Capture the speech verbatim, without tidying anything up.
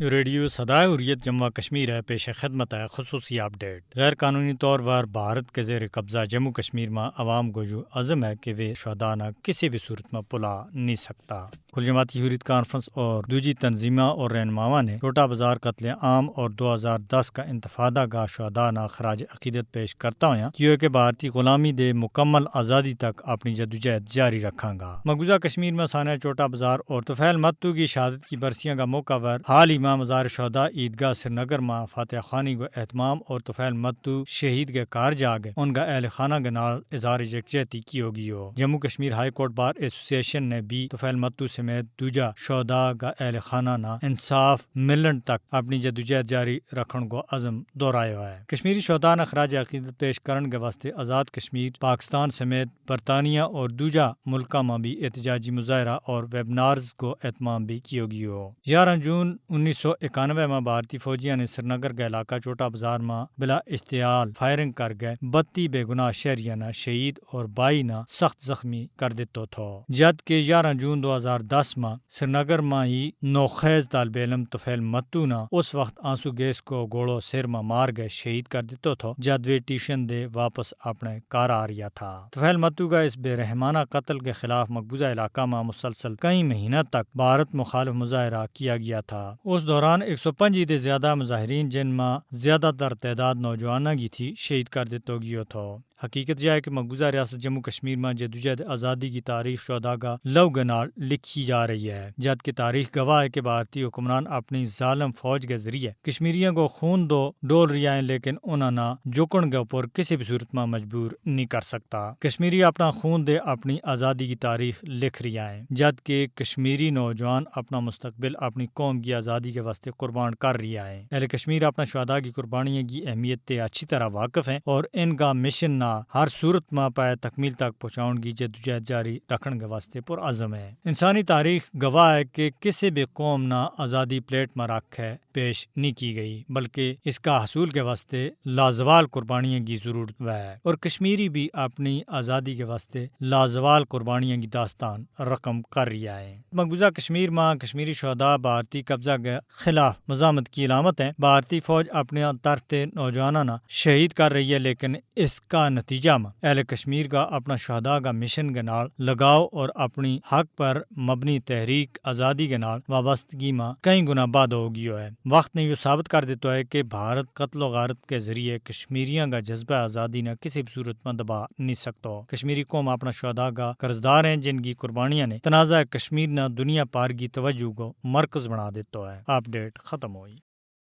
یوہ ریڈیو سدائے حریت جموں کشمیر ہے، پیش خدمت ہے خصوصی اپ ڈیٹ۔ غیر قانونی طور پر بھارت کے زیر قبضہ جموں کشمیر ما عوام کو یوہ عزم ہے کہ ویہ شہدا نا کسی بھی صورت ما پلا نہیں سکتا۔ کل جماعتی حریت کانفرنس اور دوجی تنظیماں اور رہنماواں نے چھوٹا بازار قتل عام اور دو ہزار دس کا انتفادہ کا شہدا نا خراج عقیدت پیش کرتا ہویا کیوں کہ بھارتی غلامی دے مکمل آزادی تک اپنی جدوجہد جاری رکھاں گا۔ مقبوضہ کشمیر ما سانحہ چھوٹا بازار اور طفیل متو کی شہادت کی برسیاں کا موقع پر حال ہی ما مزار شہدا عیدگاہ سرینگر ما فاتحہ خوانی کو اہتمام اور طفیل متو شہید کے کار جا گئے ان کا اہل خانہ کے نال اظہار یکجہتی کیو گیو۔ جموں کشمیر ہائی کورٹ بار ایسوسی ایشن نے بھی طفیل متو سمیت دوجا شہدا کا اہل خانہ نا انصاف ملن تک اپنی جدوجہد جاری رکھن کو عزم دہرایو ہے۔ کشمیری شہدا نا خراج عقیدت پیش کرن کے واسطے آزاد کشمیر پاکستان سمیت برطانیہ اور دوجا ملکاں ما بھی احتجاجی مظاہرہ اور ویبنارز کو اہتمام بھی کیو گیو۔ یارہ جون انیس سو اکانوے ما بھارتی فوجیاں نے سرینگر کا علاقہ چھوٹا بازار ما بلا اشتعال فائرنگ کر گئے بتی بے گناہ شہریاں نا شہید اور بائی نا سخت زخمی کر دیتو تھو۔ جد کے یارہ جون دو ہزار دس ما سرینگر ما ہی نوخیز طالب علم طفیل متو نا اس وقت آنسو گیس کو گوڑو سر ما مار گئے شہید کر دیتو تھو جد ویہ ٹیوشن دے واپس اپنے کار آ رہیا تھا۔ طفیل متو کا اس بے رحمانہ قتل کے خلاف مقبوضہ علاقہ ما مسلسل کئی مہینہ تک بھارت مخالف مظاہرہ کیا گیا تھا۔ اس دوران ایک سو پنجی دے زیادہ مظاہرین جن ما زیادہ تر تعداد نوجواناں کی تھی شہید کر دیتو گیو تھو۔ حقیقت یاہ ہے کہ مقبوضہ ریاست جموں کشمیر ما جدوجہد آزادی کی تاریخ شہدا کا لوگ نال لکھی جا رہی ہے جد کی تاریخ گواہ ہے کہ بھارتی حکمران اپنی ظالم فوج کے ذریعے کشمیریاں کو خون دو ڈول رہیا ہیں لیکن انہاں نا جکن کے اپر کسی بھی صورت ما مجبور نہیں کر سکتا۔ کشمیری اپنا خون دے اپنی آزادی کی تاریخ لکھ رہیا ہیں جد کہ کشمیری نوجوان اپنا مستقبل اپنی قوم کی آزادی کے واسطے قربان کر رہیا ہیں۔ اہل کشمیر اپنا شہدا کی قربانیاں کی اہمیت تے اچھی طرح واقف ہیں اور ان کا مشن نا ہر صورت ما پائے تکمیل تک پہنچاؤن کی جدوجہد جاری رکھن کے واسطے پر عزم ہے۔ انسانی تاریخ گواہ ہے کہ کسی بھی قوم نا آزادی پلیٹ ما رکھ ہے پیش نہیں کی گئی بلکہ اس کا حصول کے واسطے لازوال قربانیاں کی ضرورت ہے اور کشمیری بھی اپنی آزادی کے واسطے لازوال قربانیاں کی داستان رقم کر رہیا ہے۔ مقبوضہ کشمیر ما کشمیری شہدا بھارتی قبضہ کے خلاف مزاحمت کی علامت ہیں۔ بھارتی فوج اپنے ترتے نوجواناں نا شہید کر رہی ہے لیکن اس کا نتیجہ ما اہل کشمیر کا اپنا شہدا کا مشن کے نال لگاؤ اور اپنی حق پر مبنی تحریک آزادی کے نال وابستگی ما کئی گنا بادھو گیو ہے۔ وقت نے یوہ ثابت کر دیتو ہے کہ بھارت قتل و غارت کے ذریعے کشمیریاں کا جذبہ آزادی نا کسی بھی صورت ما دبا نہیں سکتو۔ کشمیری قوم اپنا شہدا کا قرضدار ہیں جن کی قربانیاں نے تنازعہ کشمیر نا دنیا پار کی توجہ کو مرکز بنا دیتو ہے۔ اپ ڈیٹ ختم ہوئی۔